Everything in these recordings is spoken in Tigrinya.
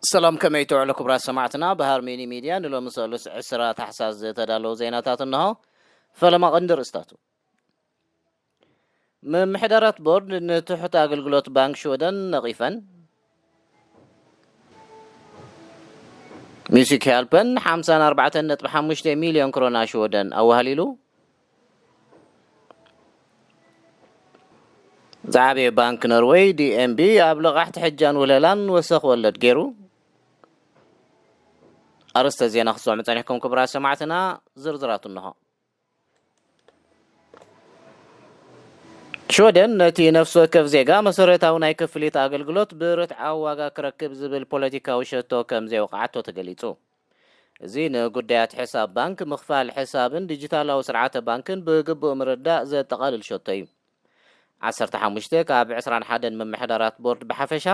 ሰላም፣ ከመይ ትውዕሉ ክቡራት ሰማዕትና? ብሃርሜኒ ሚድያ ንሎሚ ሰሉስ ዕስራ ታሕሳስ ዝተዳለዉ ዜናታት እንሆ። ፈለማ ቀንዲ ርእስታቱ። ምምሕዳራት ቦርድ ንትሑት ኣገልግሎት ባንክ ሽወደን ነቒፈን። ሚውዚክ ሄልፐን ሓምሳን ኣርባዕተን ነጥቢ ሓሙሽተ ሚልዮን ክሮና ሽወደን ኣዋህሊሉ። ዝዓበየ ባንክ ኖርወይ ዲ ኤም ቢ ኣብ ልቓሕቲ ሕጃን ውለላን ወሰኽ ወለድ ገይሩ። ኣርእስተ ዜና ክትሰምዑ ጸኒሕኩም ክቡራት ሰማዕትና፣ ዝርዝራቱ እንሆ። ሽወደን ነቲ ነፍሲ ወከፍ ዜጋ መሰረታዊ ናይ ክፍሊት ኣገልግሎት ብርትዓዊ ዋጋ ክረክብ ዝብል ፖለቲካዊ ሸቶ ከም ዘየውቕዓቶ ተገሊጹ። እዚ ንጉዳያት ሕሳብ ባንክ፣ ምኽፋል ሕሳብን ዲጂታላዊ ስርዓተ ባንክን ብግቡእ ምርዳእ ዘጠቓልል ሸቶ እዩ። ዓሰርተ ሓሙሽተ ካብ ዕስራን ሓደን ምምሕዳራት ቦርድ ብሓፈሻ፣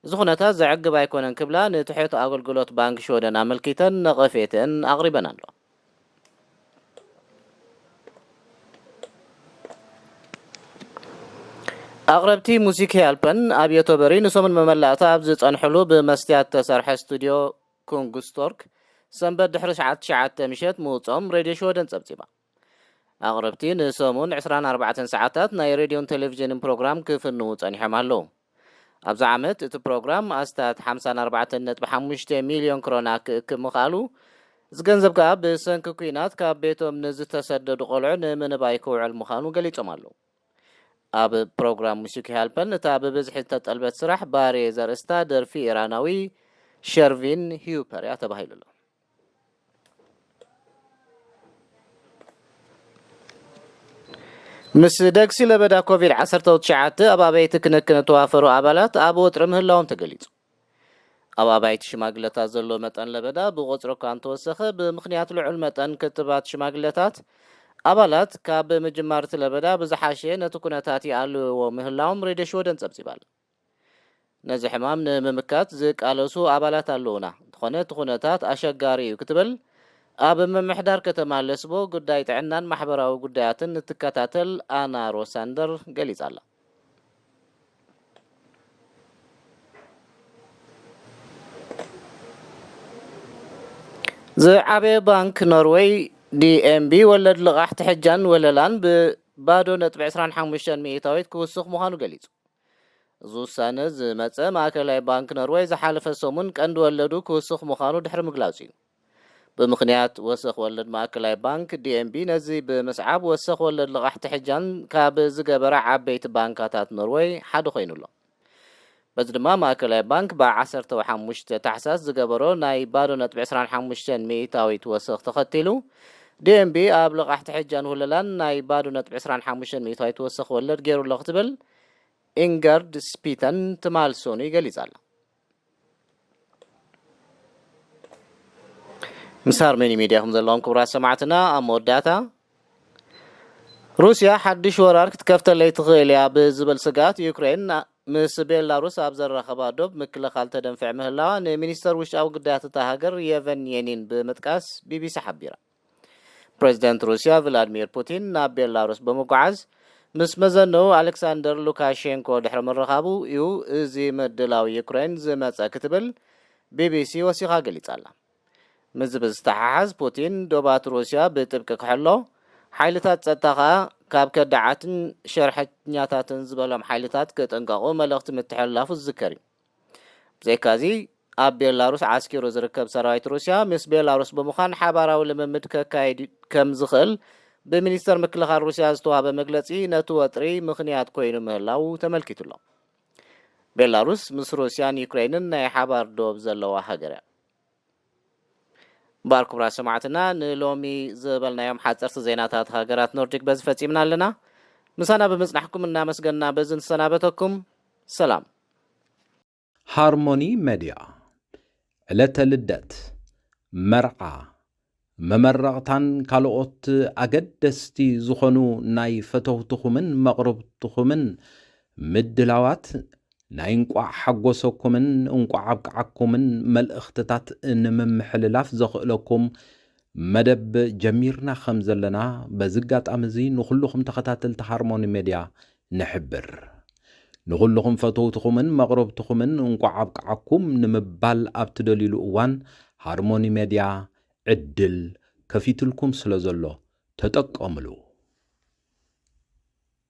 እዚ ኩነታት ዘዕግብ ኣይኮነን ክብላ ንትሑት ኣገልግሎት ባንክ ሽወደን ኣመልኪተን ነቐፌተን ኣቕሪበን ኣሎ። ኣቕረብቲ ሙዚክ ሄልፐን ኣብ ዮቶበሪ ንሰሙን መመላእታ ኣብ ዝጸንሕሉ ብመስትያት ዝተሰርሐ ስቱድዮ ኩንግስቶርክ ሰንበት ድሕሪ ሸዓት ትሽዓተ ምሸት ምውጽኦም ሬድዮ ሽወደን ጸብጺባ። ኣቕረብቲ ንሰሙን ዕስራን ኣርባዕተን ሰዓታት ናይ ሬድዮን ቴሌቪዥንን ፕሮግራም ክፍንዉ ጸኒሖም ኣለዉ። ኣብዚ ዓመት እቲ ፕሮግራም ኣስታት ሓምሳን ኣርባዕተን ነጥቢ ሓሙሽተ ሚልዮን ክሮና ክእክብ ምኽኣሉ፣ እዚ ገንዘብ ከኣ ብሰንኪ ኲናት ካብ ቤቶም ንዝተሰደዱ ቆልዑ ንምንባይ ክውዕል ምዃኑ ገሊጾም ኣለዉ። ኣብ ፕሮግራም ሙዚክ ሄልፐን እታ ብብዝሒ ዝተጠልበት ስራሕ ባሬ ዘርእስታ ደርፊ ኢራናዊ ሸርቪን ሂውፐር እያ ተባሂሉ ኣሎ። ምስ ደግሲ ለበዳ ኮቪድ ዓሰርተ ትሽዓተ ኣብ ኣበይቲ ክንክን እተዋፈሩ ኣባላት ኣብ ወጥሪ ምህላዎም ተገሊጹ። ኣብ ኣባይቲ ሽማግለታት ዘሎ መጠን ለበዳ ብቑጽሪ እኳ እንተወሰኸ፣ ብምኽንያት ልዑል መጠን ክትባት ሽማግለታት፣ ኣባላት ካብ ምጅማር እቲ ለበዳ ብዝሓሸ ነቲ ኩነታት ይኣልዎ ምህላዎም ሬድዮ ሽወደን ጸብጺባ ኣላ። ነዚ ሕማም ንምምካት ዝቃለሱ ኣባላት ኣለዉና፣ እንተኾነ እቲ ኩነታት ኣሸጋሪ እዩ ክትብል ኣብ ምምሕዳር ከተማ ለስቦ ጉዳይ ጥዕናን ማሕበራዊ ጉዳያትን እትከታተል ኣና ሮሳንደር ገሊጻ ኣላ። ዝዓበየ ባንክ ኖርወይ ዲ ኤም ቢ ወለድ ልቓሕቲ ሕጃን ወለላን ብባዶ ነጥቢ ዕስራን ሓሙሽተን ሚእታዊት ክውስኽ ምዃኑ ገሊጹ። እዚ ውሳነ ዝመጸ ማእከላይ ባንክ ኖርወይ ዝሓለፈ ሰሙን ቀንዲ ወለዱ ክውስኽ ምዃኑ ድሕሪ ምግላጹ እዩ። ብምኽንያት ወሰኽ ወለድ ማእከላይ ባንክ ዲ ኤም ቢ ነዚ ብምስዓብ ወሰኽ ወለድ ልቓሕቲ ሕጃን ካብ ዝገበራ ዓበይቲ ባንካታት ኖርወይ ሓደ ኮይኑ ኣሎ። በዚ ድማ ማእከላይ ባንክ ብ ዓሰርተ ሓሙሽተ ታሕሳስ ዝገበሮ ናይ ባዶ ነጥቢ ዕስራን ሓሙሽተን ሚእታዊት ወሰኽ ተኸቲሉ፣ ዲ ኤም ቢ ኣብ ልቓሕቲ ሕጃን ውለላን ናይ ባዶ ነጥቢ ዕስራን ሓሙሽተን ሚእታዊት ወሰኽ ወለድ ገይሩ ኣሎ ክትብል ኢንገርድ ስፒተን ትማል ሰኑይ ገሊጻ ኣላ። ምስ ሃርመኒ ሚድያ ከም ዘለኹም ክቡራት ሰማዕትና፣ ኣብ መወዳእታ፣ ሩስያ ሓድሽ ወራር ክትከፍተለይ ትኽእል እያ ብዝብል ስግኣት፣ ዩክሬን ምስ ቤላሩስ ኣብ ዘራኸባ ዶብ ምክልኻል ተደንፍዕ ምህላዋ ንሚኒስተር ውሽጣዊ ጉዳያት እታ ሃገር የቨን የኒን ብምጥቃስ ቢቢሲ ሓቢራ። ፕሬዚደንት ሩስያ ቭላድሚር ፑቲን ናብ ቤላሩስ ብምጉዓዝ፣ ምስ መዘንኡ ኣሌክሳንደር ሉካሼንኮ ድሕሪ ምርኻቡ እዩ እዚ ምድላው ዩክሬን ዝመጸ ክትብል ቢቢሲ ወሲኻ ገሊጻ ኣላ። ምስዚ ብዝተሓሓዝ፣ ፑቲን ዶባት ሩስያ ብጥብቂ ክሕሎ፣ ሓይልታት ጸጥታ ከኣ ካብ ከዳዓትን ሸርሐኛታትን ዝበሎም ሓይልታት ክጥንቀቑ መልእኽቲ ምትሕልላፉ ዝዝከር እዩ። ብዘይካዚ፣ ኣብ ቤላሩስ ዓስኪሩ ዝርከብ ሰራዊት ሩስያ ምስ ቤላሩስ ብምዃን ሓባራዊ ልምምድ ከካይድ ከም ዝኽእል ብሚኒስተር ምክልኻል ሩስያ ዝተዋህበ መግለጺ ነቲ ወጥሪ ምኽንያት ኮይኑ ምህላዉ ተመልኪቱ ኣሎ። ቤላሩስ ምስ ሩስያን ዩክሬንን ናይ ሓባር ዶብ ዘለዋ ሃገር እያ። እምበኣር ክቡራት ሰማዕትና፣ ንሎሚ ዝበልናዮም ሓጸርቲ ዜናታት ሃገራት ኖርዲክ በዚ ፈጺምና ኣለና። ምሳና ብምጽናሕኩም እናመስገንና በዚ ንሰናበተኩም። ሰላም። ሃርሞኒ መድያ፣ ዕለተ ልደት፣ መርዓ፣ መመረቕታን ካልኦት ኣገደስቲ ዝኾኑ ናይ ፈተውትኹምን መቕርብትኹምን ምድላዋት ናይ እንቋዕ ሓጎሰኩምን እንቋዕ ኣብቅዓኩምን መልእኽትታት ንምምሕልላፍ ዘኽእለኩም መደብ ጀሚርና ከም ዘለና በዚ ኣጋጣሚ እዚ ንኹልኹም ተኸታተልቲ ሃርሞኒ ሜድያ ንሕብር። ንኹልኹም ፈተውትኹምን መቕረብትኹምን እንቋዕ ኣብቅዓኩም ንምባል ኣብ ትደልዩሉ እዋን፣ ሃርሞኒ ሜድያ ዕድል ከፊትልኩም ስለ ዘሎ ተጠቀምሉ።